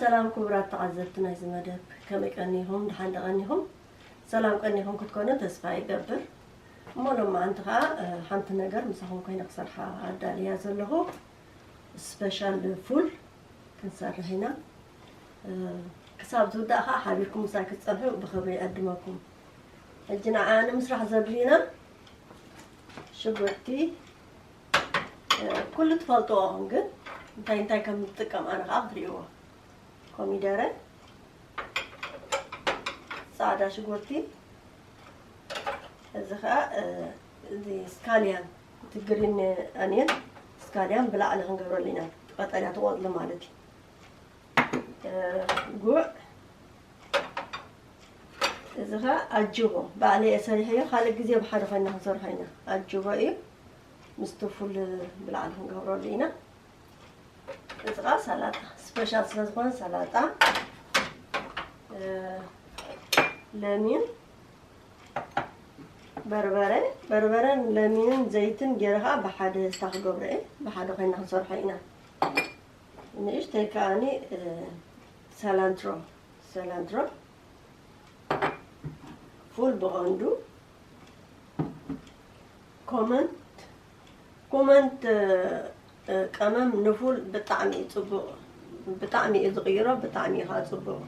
ሰላም ክቡራት ተዓዘብቲ ናይዚ መደብ፣ ከመይ ቀኒኹም? ደሓን ዶ ቀኒኹም? ሰላም ቀኒኹም ክትኮኑ ተስፋ ይገብር። እሞ ሎማዓንቲ ኸዓ፣ እ፣ ሓንቲ ነገር ምሳኹም ኮይነ ክሰርሓ ኣዳልያ ዘለኹ ስፔሻል ፉል ክንሰርሕ ኢና። እ፣ ክሳብ ዝውዳእ ኸዓ ሓቢርኩም ምሳይ ክትጸንሑ ብኽብሪ ይዕድመኩም። ሕጂ ንዓ ንምስራሕ ዘድልዩና ሽጉርቲ፣ እ፣ ኩሉ ትፈልጥዎ ኢኹም፣ ግን እንታይ እንታይ ከም ንጥቀም ኣነ ኸዓ ክትርእይዎ። ኮሚደረ፣ ጻዕዳ ሽጉርቲ፣ እዚ ኸዓ፣ እ፣ እዚ ስካሊያን፣ እቲ ግሪን ኣኒየን ስካሊያን ብላዕሊ ክንገብረሉ ኢና፣ ቀጠልያ ትቖጽሊ ማለት እዩ። እ፣ ጉዕ፣ እዚ ኸዓ ኣጅቦ፣ ባዕለይ እየ ሰሪሐዮ፣ ካልእ ግዜ ብሓደ ኮይና ክንሰርሖ ኢና። ኣጅቦ እዩ፣ ምስቲ ፉል ብላዕሊ ክንገብረሉ ኢና። እዚ ኸዓ ሰላጣ፣ ስፔሻል ስለ ዝኾነ ሰላጣ፣ እ፣ ለሚን፣ በርበረ፣ በርበረን ለሚንን ዘይትን ገይረ ኸዓ ብሓደ ስታክ ክገብሮ እየ። ብሓደ ኮይና ክንሰርሖ ኢና። ንእሽተይ ከዓኒ፣ እ፣ ሰላንትሮ፣ ሰላንትሮ፣ ፉል ብቐንዱ ኮመንት፣ ኮመንት፣ እ፣ ቀመም ንፉል ብጣዕሚ እዩ ጽቡቕ፣ ብጣዕሚ እዩ ዝቕይሮ፣ ብጣዕሚ እዩ ኸዓ ጽቡቕ።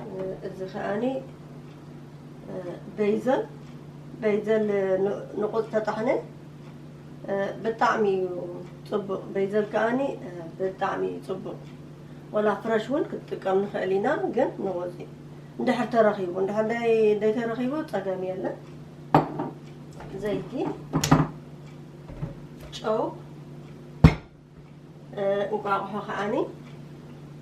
እ፣ እዚ ኸኣኒ፣ እ፣ በይዘል፣ በይዘል ን-፣ ንቑጽ ተጣሕነ፣ እ፣ ብጣዕሚ እዩ ጽቡቕ። በይዘል ከኣኒ፣ እ፣ ብጣዕሚ እዩ ጽቡቕ። ወላ ፍረሽ እውን ክትጥቀም ንኽእል ኢና፣ ግን ንቑጽ እዩ። እንድሕር ተረኺቡ፣ እንድሕር ደይ-፣ ደይተረኺቡ ጸገም የለን። ዘይቲ፣ ጨው፣ እ፣ እንቋቑሖ ከዓኒ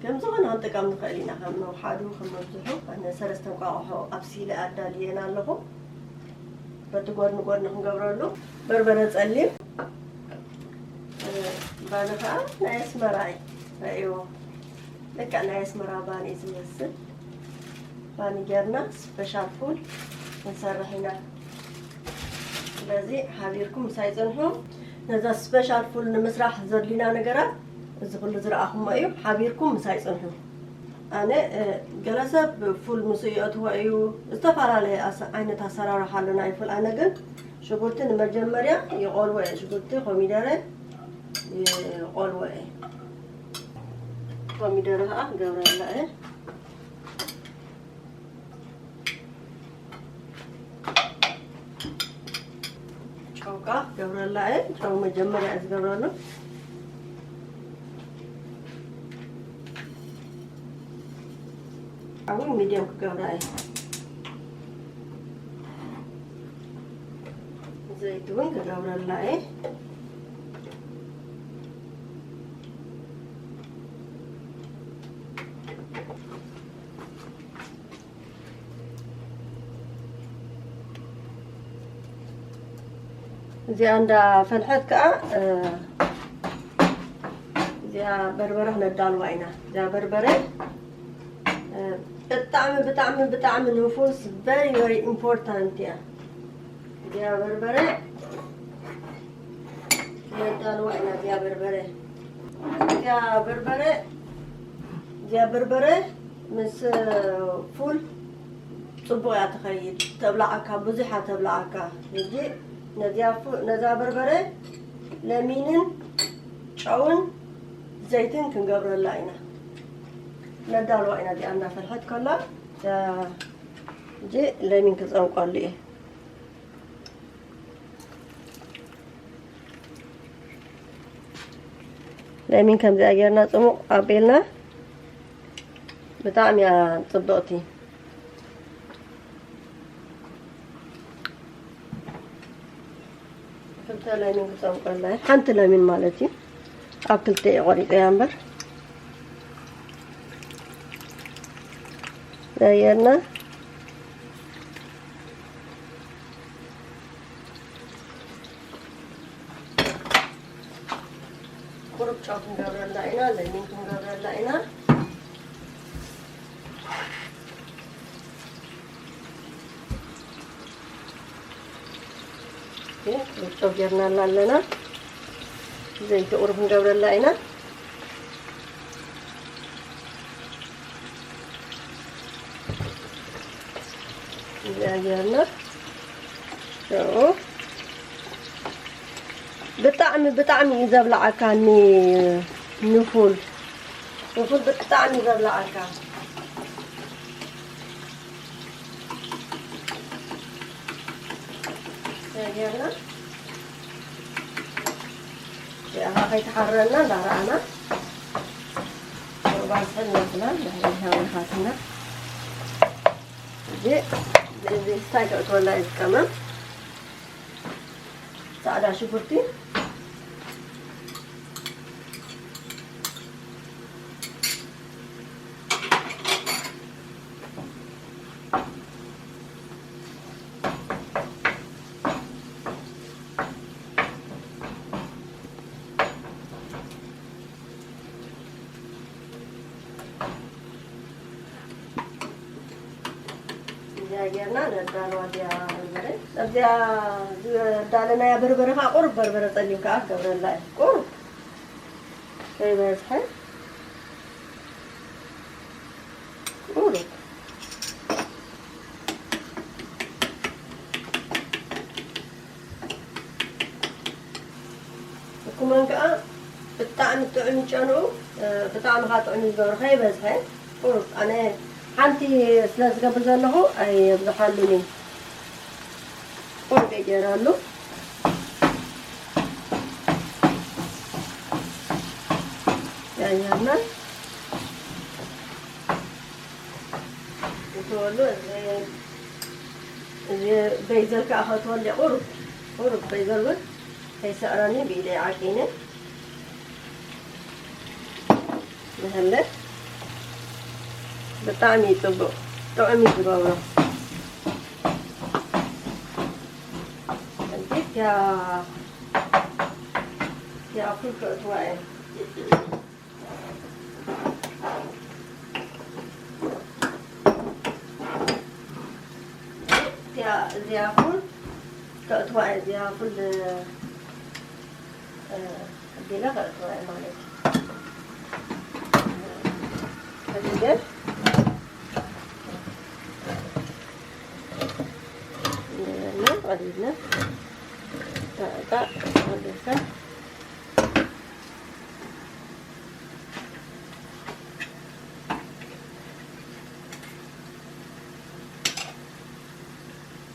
ከም ዝኾነ ክንጥቀም ንኽእል ኢና። ከም መውሓዱ፣ ከም መብዝሑ፣ ኣነ ሰለስተ እንቋቑሖ ኣብሲለ ኣዳልየን ኣለኹ። በቲ ጎድኒ ጎድኒ ክንገብረሉ። በርበረ ጸሊም፣ እ፣ ባኒ ከኣ ናይ ኣስመራ እዩ። ረእይዎ። ልክዕ ናይ ኣስመራ ባኒ እዩ ዝመስል። ባኒ ጌርና ስፔሻል ፉል ክንሰርሕ ኢና። ስለዚ ሓቢርኩም ምሳይ ጽንሑ። ነዛ ስፔሻል ፉል ንምስራሕ ዘድልዩና ነገራት እዚ ኩሉ ዝረኣኹሞ እዩ። ሓቢርኩም ምሳይ ጽንሑ። ኣነ፣ እ፣ ገለ ሰብ ፉል ምስ የእትዎ እዩ፣ ዝተፈላለየ ኣሰ-፣ ዓይነት ኣሰራርሓ ኣሎ ናይ ፉል። ኣነ ግን ሽጉርቲ ንመጀመርያ ይቖልዎ እየ። ሽጉርቲ፣ ኮሚደረ ይቖልዎ እየ። ኮሚደረ ኸዓ ክገብረላ እየ። ጨው ካ ክገብረላ እየ። ጨው መጀመርያ እየ ዝገብረሉ። ኣሁን ሚድየም ክገብራ እየ። ዘይቲ እውን ክገብረላ እየ። እዚኣ እንዳ ፈልሐት ከኣ፣ እ፣ እዚኣ በርበረ ክነዳልዋ ኢና። እዚኣ በርበረ፣ እ፣ ብጣዕሚ፣ ብጣዕሚ፣ ብጣዕሚ ንፉስ፣ very፣ very important እያ። እዚኣ በርበረ ነዳልዋ ኢና። እዚኣ በርበረ፣ እዚኣ በርበረ፣ እዚኣ በርበረ ምስ ፉል ጽቡቕ እያ ትኸይድ። ተብላዓካ፣ ብዙሕ እያ ተብላዓካ። ሕጂ ነዚኣ ፉ-፣ ነዛ በርበረ ለሚንን ጨውን ዘይትን ክንገብረላ ኢና። ነዳልዋ ኢና እዚኣ እንዳፈልሐት ከላ። እዚኣ ሕጂ ለሚን ክጸምቀሉ እየ። ለሚን ከምዚኣ ጌርና ጽሙቕ ኣቢልና ብጣዕሚ እያ ጽብቕቲ። ክልተ ለሚን ክጸምቀላ እየ። ሓንቲ ለሚን ማለት እዩ። ኣብ ክልተ እየ ቆሪጸያ እምበር። ዘየና ቁሩብ ጨው ክንገብረላ ኢና፣ ለሚን ክንገብረላ ኢና። ኦኬ፣ ቁሩብ ጨው ጌርናላ ኣለና። ዘይቲ ቁሩብ ክንገብረላ ኢና። እዚኣ ጌርና። ሽዑ ብጣዕሚ፣ ብጣዕሚ እዩ ዘብልዓካ ኒ-፣ ንፉል። ንፉል ብጣዕሚ እዩ ዘብልዓካ። እዚኣ ጌርና። እዚኣ ከይተሓረና እንዳረኣና። ቁርባን ስሕል ነብላ፣ ንሕና ንሓትና። እዚ፣ እዚ ስታይ ከእትወላ እየ ዝቀመም። ጻዕዳ ሽጉርቲ። እዚኣ ጌርና ነዳልዋ እዚኣ በርበረ። ኣብዚኣ ዝዳለናያ በርበረ ከዓ ቁሩብ በርበረ ጸሊም ከዓ ክገብረላ እዩ። ቁሩብ ከይበዝሐ ቁሩብ። እኩመን ከዓ ብጣዕሚ ጥዑም እዩ ጨንኡ፣ እ፣ ብጣዕሚ ከዓ ጥዑም እዩ ዝገብሮ፣ ከይበዝሐ ቁሩብ። ኣነ ሓንቲ ስለ ዝገብር ዘለኹ ኣየብዝሓሉን እዩ። ቁሩብ እየ ገይረሉ። ያያና እተወሉ እዚ፣ እዚ በይዘል ከዓ ከእትወሉ ቁሩብ፣ ቁሩብ በይዘል እውን ከይስዕረኒ ብኢደይ ዓቂነ። ንሕልፍ። ብጣዕሚ እዩ ጽቡቕ፣ ጥዑም እዩ ዝገብሮ። ሕጂ እቲኣ፣ እቲኣ ፉል ከእትዋ እየ። እቲኣ፣ እዚኣ ፉል ከእትዋ እየ፣ እዚኣ ፉል፣ እ፣ ኣቢለ ከእትዋ እየ ማለት እዩ። ሕጂ ግን እንደገና ቀሪብና ጣዕጣዕ ኣቢልካ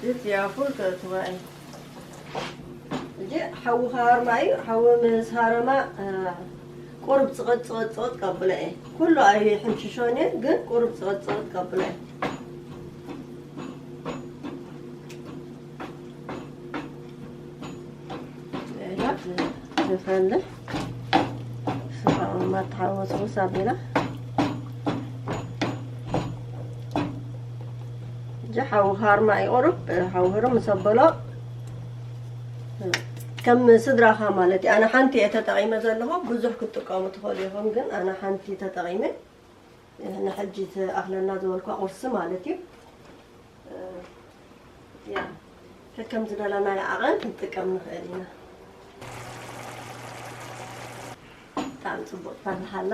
እዚኣ ፉል ከእትዋ እየ። ሕጂ ሓዊ ክሃርማ እዩ። ሓዊ ምስ ሃረማ፣ እ፣ ቁሩብ ጽቕጥ፣ ጽቕጥ፣ ጽቕጥ ከብሎ እየ። ኩሉ ኣይሕምሽሾን እየ፣ ግን ቁሩብ ጽቕጥ፣ ጽቕጥ ከብሎ እየ። ንፈልሕ ስጋኡ እናተሓወሰ ውስ ኣቢላ እጂ ሓዊ ሃርማ ይቑርብ። ሓዊ ህርም ምስ ኣበሎ ከም ስድራኻ ማለት እዩ። ኣነ ሓንቲ እየ ተጠቒመ ዘለኹ። ብዙሕ ክትጥቀሙ ትኽእሉ ኢኹም፣ ግን ኣነ ሓንቲ ተጠቒመ ንሕጂ ትኣኽለና ዝበልኳ ቁርሲ ማለት እዩ። ያ፣ ከከም ዝደለናዮ ዓቐን ክንጥቀም ንኽእል ኢና። ብጣዕሚ ጽቡቕ ትፈልሕ ኣላ።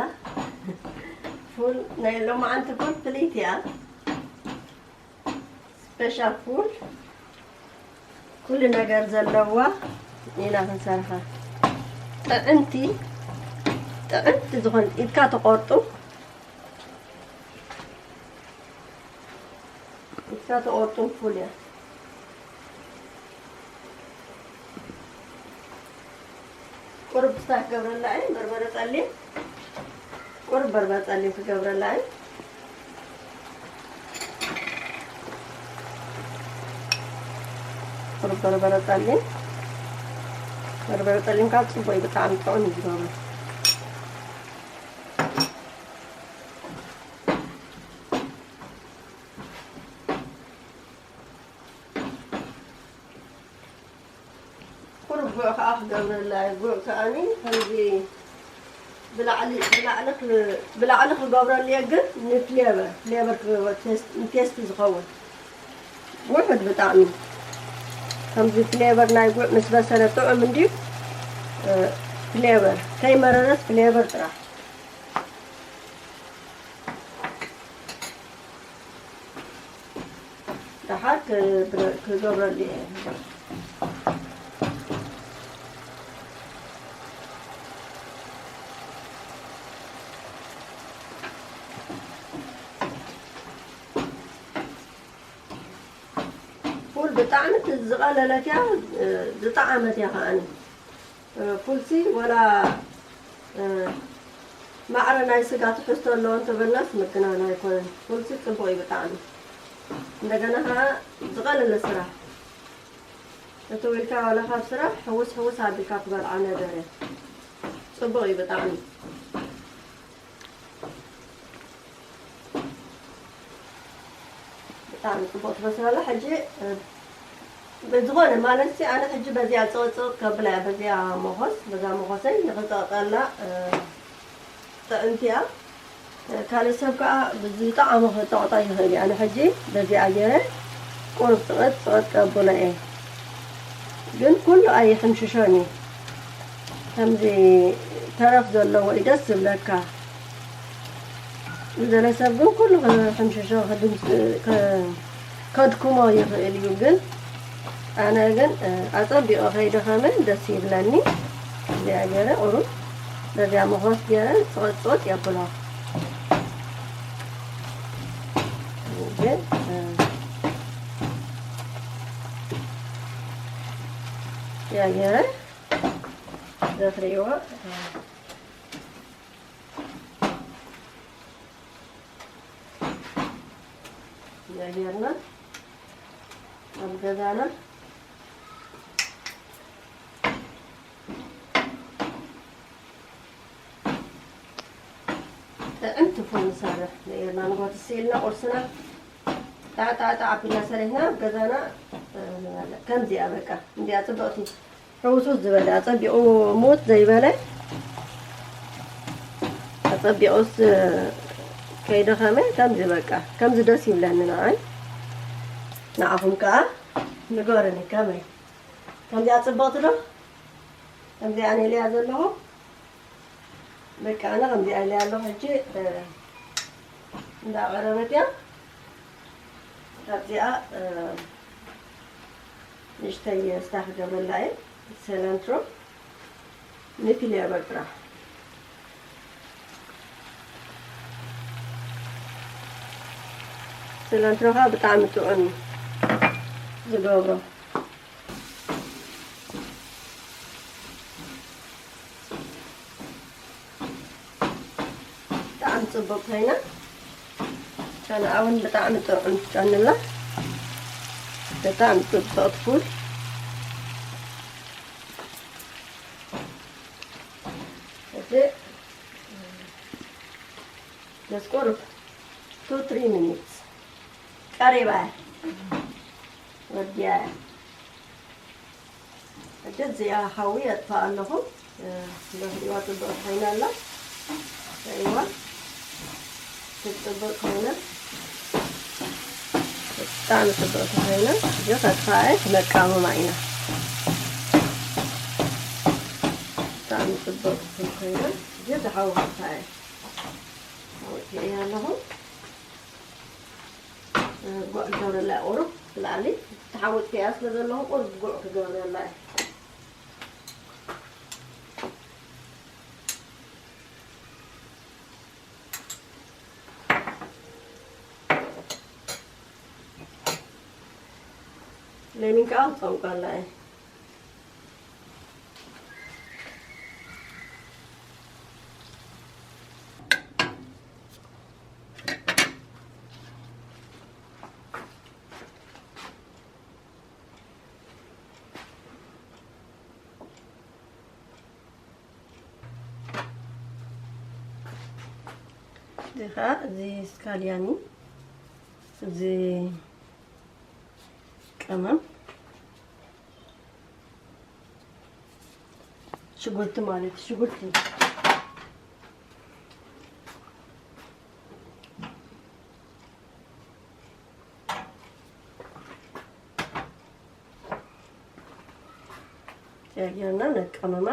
ፉል ናይ ሎማዓንቲ ፉል ፍልይቲ እያ። ስፔሻል ፉል ኩሉ ነገር ዘለዋ ኢና ክንሰርሓ። ጥዕምቲ፣ ጥዕምቲ ዝኾነት ኢድካ ተቆርጡ። ኢድካ ተቆርጡ ፉል እያ። ቁሩብ ስታይ ክገብረላ እየ፣ በርበረ ጸሊም። ቁሩብ በርበረ ጸሊም ክገብረላ እየ። ቁሩብ በርበረ ጸሊም። በርበረ ጸሊም ካብ ጽቡቕ እዩ፣ ብጣዕሚ ጥዑም እዩ ዝገብሮ። ቁሩብ ጉዕ ከኣ ክገብረላ እየ። ጉዕ ከኣኒ ከምዚ ብላዕሊ፣ ብላዕሊ ክ-፣ ብላዕሊ ክገብረሉ እየ፣ ግን ንፍሌቨር፣ ፍሌቨር ክ-፣ ቴስት፣ ንቴስቲ ዝኸውን ውሑድ ብጣዕሚ። ከምዚ ፍሌቨር ናይ ጉዕ ምስ በሰለ ጥዑም እንድዩ፣ እ፣ ፍሌቨር፣ ከይመረረስ ፍሌቨር ጥራሕ። ደሓ ሓር ክብረ-፣ ክገብረሉ እየ። ፉል ብጣዕሚ ዝቐለለት እያ፣ ዝጠዓመት እያ ከዓኒ። ፉልሲ ወላ፣ እ፣ ማዕረ ናይ ስጋ ትሕዝቶ ኣለዎ እንተበልናስ ምግናን ኣይኮነን። ፉልሲ ጽቡቕ እዩ ብጣዕሚ። እንደገና ከኣ ዝቐለለ ስራሕ። እትው ኢልካ ዋላ ካብ ስራሕ ሕውስ ሕውስ ኣቢልካ ትበልዓ ነገር እያ። ጽቡቕ እዩ ብጣዕሚ። ብጣዕሚ ጽቡቕ ትበስል ኣላ። ሕጂ፣ እ፣ ብዝኾነ ማለትሲ ኣነ ሕጂ በዚኣ ጽቕጽቕ ከብላ እያ፣ በዚኣ መኾስ፣ በዛ መኾሰይ ንኽጸቕጠላ፣ እ፣ ጥዕምቲ እያ። እ፣ ካልእ ሰብ ከኣ ብዝጠዓሞ ክጸቕጣ ይኽእል እዩ። ኣነ ሕጂ በዚኣ ገይረ ቁሩብ ጽቕጥ ጽቕጥ ከብሎ እየ። ግን ኩሉ ኣይሕምሽሾን እዩ። ከምዚ ተረፍ ዘለዎ እዩ ደስ ዝብለካ። ዝደለ ሰብ ግን ኩሉ ክሕምሽሾ ክድምስ-፣ ከ-፣ ከድክሞ ይኽእል እዩ። ግን ኣነ ግን፣ እ፣ ኣጸቢቑ ከይደኸመ ደስ ይብለኒ። እዚኣ ገይረ ቁሩብ በዚኣ መኾስ ገይረ ጽቕጥ ጽቕጥ የብሎ። ግን፣ እ፣ እዚኣ ገይረ ዘፍርይዎ፣ እ፣ እዚኣ ጌርና ኣብ ገዛና ጥዕምቲ ፉል ንሰርሕ ነይርና። ንጎት ስኢልና ቁርስና ጣዕጣዕጣዕ ኣቢልና ሰሪሕና ኣብ ገዛና፣ እ፣ ንበልዕ። ከምዚኣ በቃ እንዲያ ጽብቕቲ ሕውሱስ ዝበለ፣ ኣጸቢቑ ሙት ዘይበለ፣ ኣጸቢቑስ ከይደኸመ ከምዚ በቃ፣ ከምዚ ደስ ይብለኒ ንዓይ። ንዓኹም ከኣ ንገሩኒ ከመይ? ከምዚኣ ጽብቕቲ ዶ? ከምዚኣ ኣነ ኢለያ ዘለኹ። በቃ ኣነ ከምዚኣ ኢለያ ኣለኹ። ሕጂ፣ እ፣ እንዳቐረበት እያ። ካብዚኣ፣ እ፣ ንእሽተይ ስታክ ክገብረላ እየ። ሰላንትሮ ንፊልያ በጥራ። ሰላንትሮ ከዓ ብጣዕሚ ጥዑም ዝገብሮ። ብጣዕሚ ጽቡቕ ኮይና። ጨናኣ እውን ብጣዕሚ ጥዑም ጨንላ። ብጣዕሚ ጽቡቕ ፉል። ሕጂ just ቁሩብ two three minutes ቀሪባ እያ። ወዲያ እያ። ሕጂ እዚኣ ሓዊ የጥፋእ ኣለኹ። እ፣ ትሪእዋ ጽቡቕ ኮይና ኣላ። ርእይዋ። ክትጽብቕ ኮይና። ብጣዕሚ ጽብቕቲ ኮይና። ሕጂ ከጥፋኣ እየ፣ ክነቃምማ ኢና። ብጣዕሚ ጽብቕቲ ኮይና። ሕጂ እዛ ሓዊ ከጥፋኣ እየ። ኣውፅኤያ ኣለኹ። ጉዕ ክገብረላ እየ ቁሩብ ብላዕሊ። ተሓወፅከያ ስለ ዘለኹ ቁሩብ ጉዕ ክገብረላ እየ። ለሚን ከዓ ክፀምቋላ እየ። እዚ ኸዓ እዚ ስካልያኒ፣ እዚ ቀመም ሽጉርቲ ማለት እዩ፣ ሽጉርቲ። ጌርና ነቀምማ።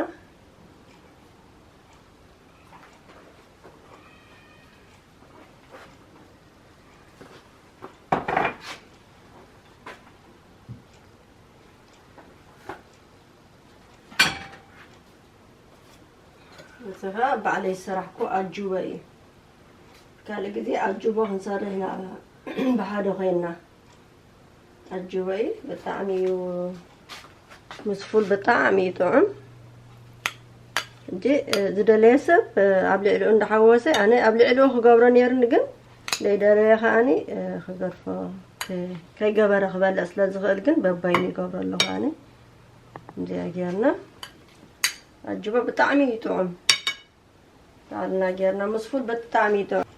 እዚ ኸዓ ባዕለይ ዝሰራሕኩ ኣጁበ እዩ። ካልእ ግዜ ኣጁቦ ክንሰርሕ ኢና ብሓደ ኮይንና። ኣጁበ እዩ፣ ብጣዕሚ እዩ ምስ ፉል ብጣዕሚ እዩ ጥዑም። ሕጂ፣ እ፣ ዝደለየ ሰብ፣ እ፣ ኣብ ልዕሊኡ እንዳሓወሰ፣ ኣነ ኣብ ልዕሊኡ ክገብሮ ነይሩኒ፣ ግን ዘይደለየ ከዓኒ፣ እ፣ ክገድፎ፣ ከ-፣ ከይገበረ ክበልዕ ስለ ዝኽእል ግን በባይኑ ይገብሮ ኣለኹ ኣነ። እንዚኣ ጌርና ኣጅቦ ብጣዕሚ እዩ ጥዑም። ጣዕልና ጌርና ምስ ፉል ብጣዕሚ እዩ ጥዑም።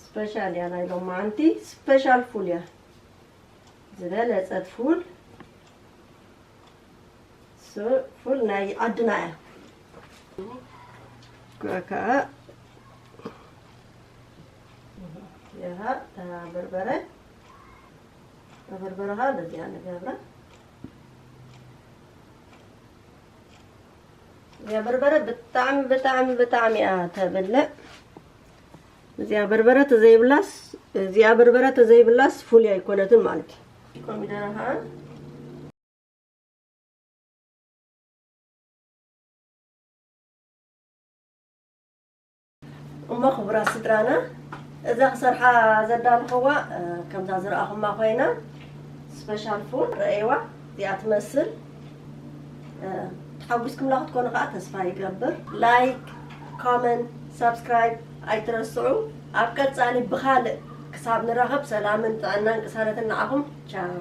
ስፔሻል እያ ናይ ሎማዓንቲ፣ ስፔሻል ፉል እያ። ዝበለጸት ፉል፣ ሱ-፣ ፉል ናይ ዓድና እያ። ጉዕ ከኣ ይሃ፣ እታ በርበረ፣ እታ በርበረ ኸኣ በዚኣ ንገብራ። እዚኣ በርበረ ብጣዕሚ፣ ብጣዕሚ፣ ብጣዕሚ እያ ተብልዕ። እዚኣ በርበረ ተዘይብላስ፣ እዚኣ በርበረ ተዘይብላስ ፉል ኣይኮነትን ማለት እዩ። ኮሚደረ ኸዓ እሞ ክቡራት ስድራና፣ እዛ ክሰርሓ ዘዳለኽዋ፣ እ፣ ከምዛ ዝረኣኹማ ኮይና፣ ስፔሻል ፉድ ረእይዋ፣ እዚኣ ትመስል። እ፣ ተሓጒስኩምላ ክትኮኑ ከዓ ተስፋ ይገብር። ላይክ፣ ኮመንት፣ ሳብስክራይብ ኣይትረስዑ። ኣብ ቀጻሊ ብኻልእ ክሳብ ንራኸብ ሰላምን ጥዕናን ቅሳነትን ንዓኹም። ቻው።